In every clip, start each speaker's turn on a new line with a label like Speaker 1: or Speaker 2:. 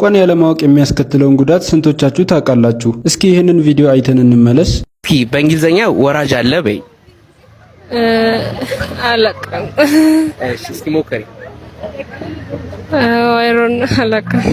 Speaker 1: ቋንቋን ያለማወቅ የሚያስከትለውን ጉዳት ስንቶቻችሁ ታውቃላችሁ? እስኪ ይህንን ቪዲዮ አይተን እንመለስ።
Speaker 2: በእንግሊዝኛ ወራጅ አለ በይ።
Speaker 3: አላውቅም።
Speaker 2: እሺ፣ እስኪ ሞክሪ።
Speaker 3: አይሮን አላውቅም።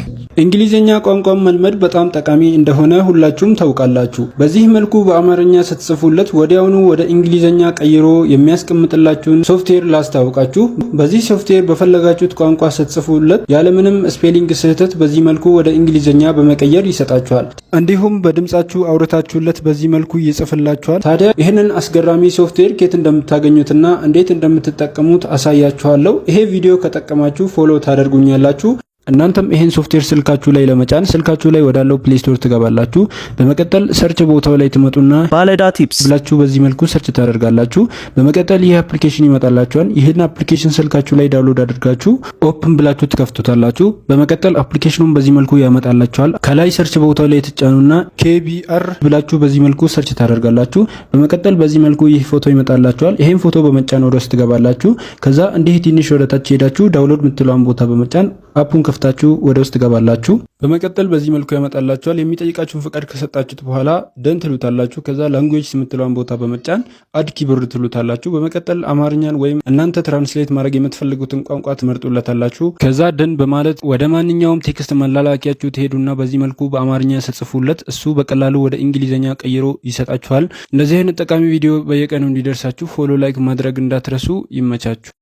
Speaker 1: እንግሊዝኛ ቋንቋን መልመድ በጣም ጠቃሚ እንደሆነ ሁላችሁም ታውቃላችሁ። በዚህ መልኩ በአማርኛ ስትጽፉለት ወዲያውኑ ወደ እንግሊዝኛ ቀይሮ የሚያስቀምጥላችሁን ሶፍትዌር ላስታውቃችሁ። በዚህ ሶፍትዌር በፈለጋችሁት ቋንቋ ስትጽፉለት ያለምንም spelling ስህተት በዚህ መልኩ ወደ እንግሊዝኛ በመቀየር ይሰጣችኋል። እንዲሁም በድምጻችሁ አውርታችሁለት በዚህ መልኩ ይጽፍላችኋል። ታዲያ ይህንን አስገራሚ ሶፍትዌር ከየት እንደምታገኙትና እንዴት እንደምትጠቀሙት አሳያችኋለሁ። ይሄ ቪዲዮ ከጠቀማችሁ follow ታደርጉኛላችሁ። እናንተም ይሄን ሶፍትዌር ስልካችሁ ላይ ለመጫን ስልካችሁ ላይ ወዳለው Play Store ትገባላችሁ። በመቀጠል search ቦታው ላይ ትመጡና
Speaker 4: ባለዳ Tips
Speaker 1: ብላችሁ በዚህ መልኩ search ታደርጋላችሁ። በመቀጠል ይህ application ይመጣላችኋል። ይህን application ስልካችሁ ላይ download አድርጋችሁ open ብላችሁ ትከፍቱታላችሁ። በመቀጠል application ኑን በዚህ መልኩ ያመጣላችኋል። ከላይ search ቦታው ላይ ትጫኑና KBR ብላችሁ በዚህ መልኩ search ታደርጋላችሁ። በመቀጠል በዚህ መልኩ ይህ ፎቶ ይመጣላችኋል። ይህን ፎቶ በመጫን ወደ ውስጥ ትገባላችሁ። ከዛ እንዲህ ትንሽ ወደ ታች ሄዳችሁ download የምትለዋን ቦታ በመጫን app ኡን ከፍታችሁ ወደ ውስጥ ትገባላችሁ። በመቀጠል በዚህ መልኩ ያመጣላችኋል። የሚጠይቃችሁን ፈቃድ ከሰጣችሁት በኋላ done ትሉታላችሁ። ከዛ language የምትለዋን ቦታ በመጫን add keyboard ትሉታላችሁ። በመቀጠል አማርኛን ወይም እናንተ translate ማድረግ የምትፈልጉትን ቋንቋ ትመርጡለታላችሁ። ከዛ done በማለት ወደ ማንኛውም text መላላኪያችሁ ትሄዱና በዚህ መልኩ በአማርኛ ስትጽፉለት እሱ በቀላሉ ወደ እንግሊዝኛ ቀይሮ ይሰጣችኋል። እንደዚህ አይነት ጠቃሚ ቪዲዮ በየቀኑ እንዲደርሳችሁ follow፣ like ማድረግ እንዳትረሱ። ይመቻችሁ።